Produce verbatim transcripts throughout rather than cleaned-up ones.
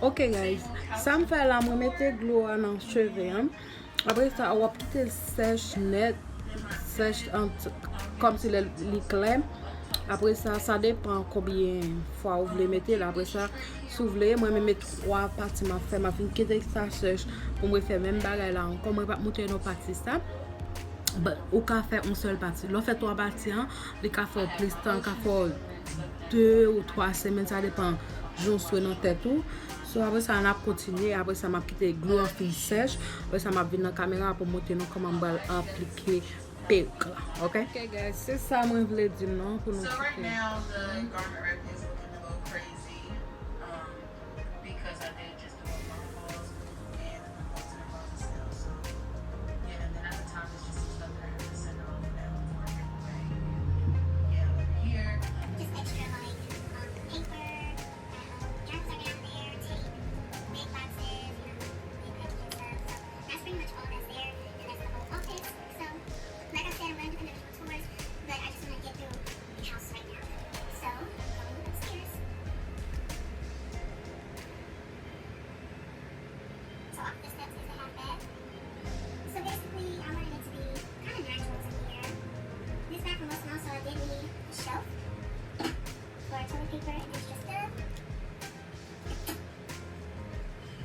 Ok guys, sa m fè la, mwen mete dlo a nan cheve an. Apre sa, w ap kite l sèch nèt, sèch an t-, kòmsi lè li klè. Apre sa, sa depan konbyen fwa ou vle mete l. Apre sa, si w vle, mwen menm e twa pati m ap fè. M ap vin kite sa sèch pou mwen fè menm bagay la ankò. Mwen p ap montre nou pati sa. But, ou ka fè yon sèl pati. Lè w fè twa pati an, li ka fè w plis tan, li ka fè w de ou twa semèn, sa depan jan w swe nan tèt ou. So, apre sa, n ap kontinye. Apre sa, m ap kite dlo an fin sèch. Apre sa, m ap vin nan kamera pou montre nou kòman m pral aplike perik la. Ok? Ok, guys, se sa mwen vle di nou pou nou kite. So right now the garment rack is looking a little crazy, um, because I did just do a waterfalls and the waterfalls are still, so yeah, and then at the top is just some stuff that I have to send off that I'm working away. Yeah, over here. Just extra, like, um, paper, um, journals are down there, tape, big boxes, you know, equipment and stuff. So that's pretty much all that's there, and that's the whole office. So, like I said, I'm gonna do individual tours, but I just wanna get through the house right now. So, I'm going upstairs. So off the steps is the half bath. So basically, I wanted it to be kind of natural in here. This bathroom was small, so I did need a shelf for toilet paper, and it's just a.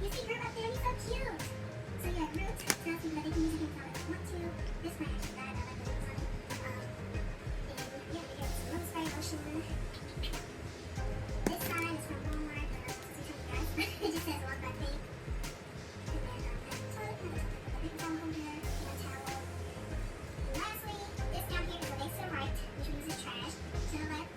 You see Groot up there? He's so cute. So yeah, Groot tells people that they can use a hand towel if they want to. This might actually die, but I like the roots on it. Um, and yeah, we got some rose spray lotion. This side is from Walmart, but I'm not supposed to tell you guys. It just says Walk by Faith. And then um, I have a toilet, I have a toilet paper, big towel holder, and a towel. And lastly, this down here is a base and right, which means it's trash. To the left.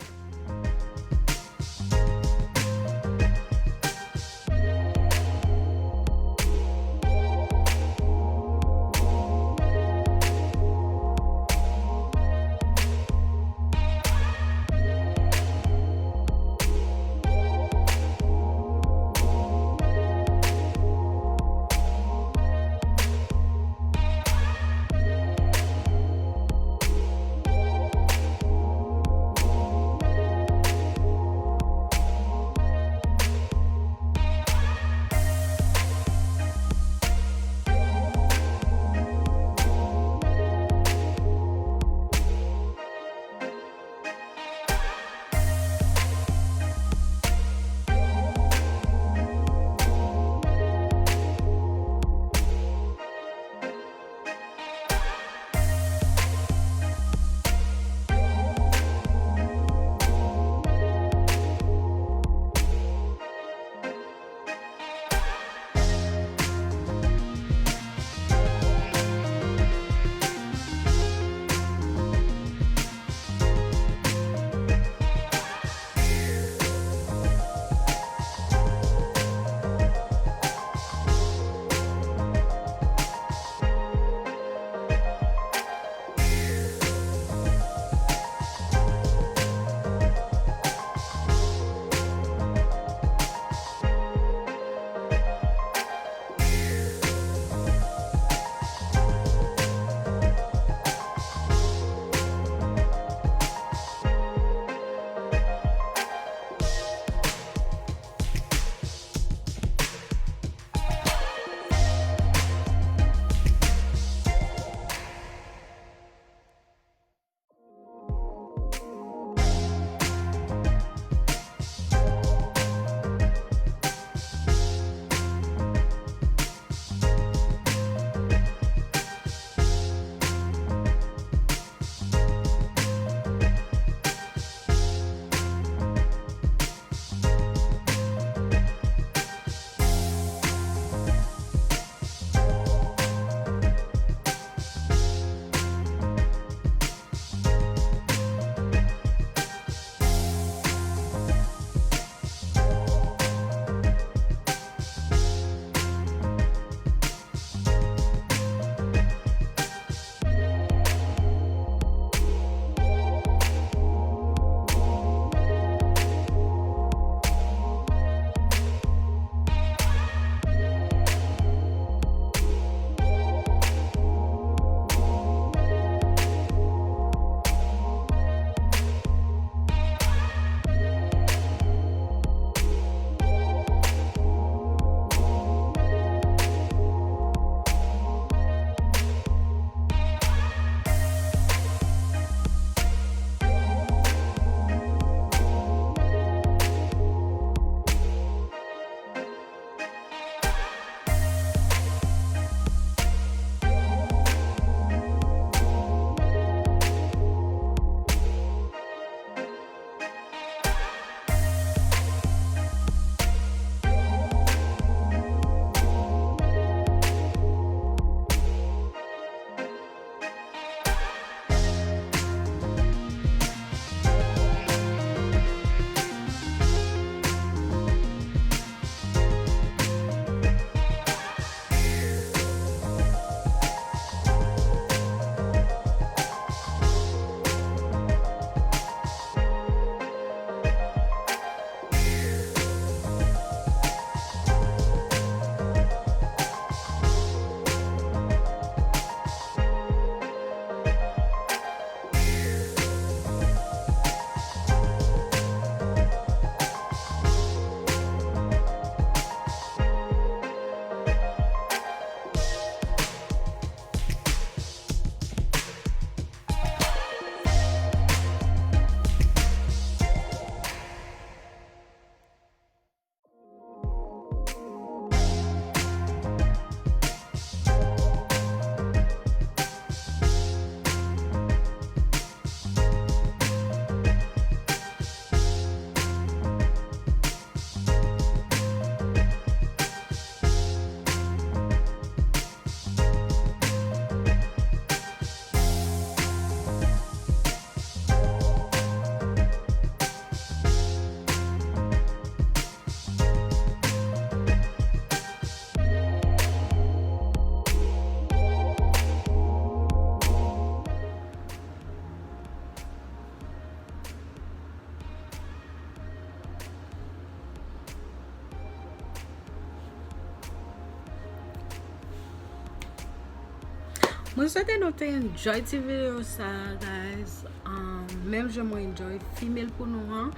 Mwen swete nou te enjoy ti videyo sa, guys. Um, menm jan mwen enjoy filme l pou nou an.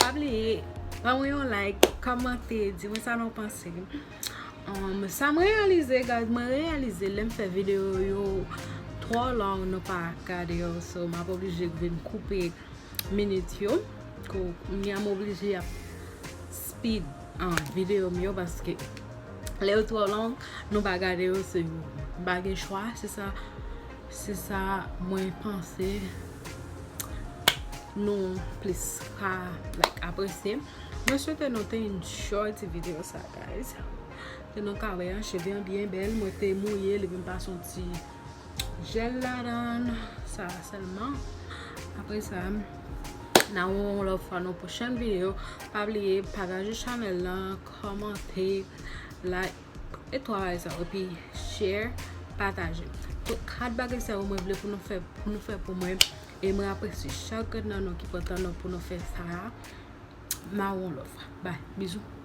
Pa bliye, ban mwen yon like, kòmante, di mwen sa nou panse. Um, sa mwen reyalize, guys, mwen reyalize lè m fè videyo yo twò long, nou pa gade yo, so m ap oblije vin koupe minit yo. Kounye a m oblije ap speed an videyo m yo, paske lè yo twò long, nou pa gade yo, se m pa gen chwa, se sa, se sa mwen panse nou plis ka, like, apresye. Mwen swete nou te enjoy ti videyo sa, guys. Ke nou ka wè an, cheve an byen bèl, mwen te mouye l epi m pase yon ti jèl ladan sa sèlman. Apre sa, n a wè yon lòt fwa nan pwochèn videyo. Pa bliye pataje chanèl lan, kòmante, like, e twa bagay sa yo, epi share, pataje. Tout kat bagay sa yo mwen vle pou nou fè, pou nou fè pou mwen. E mwen apresye chak grenn nan nou ki pran tan nou pou nou fè sa a. N a wè yon lòt fwa. Bye. Bizou.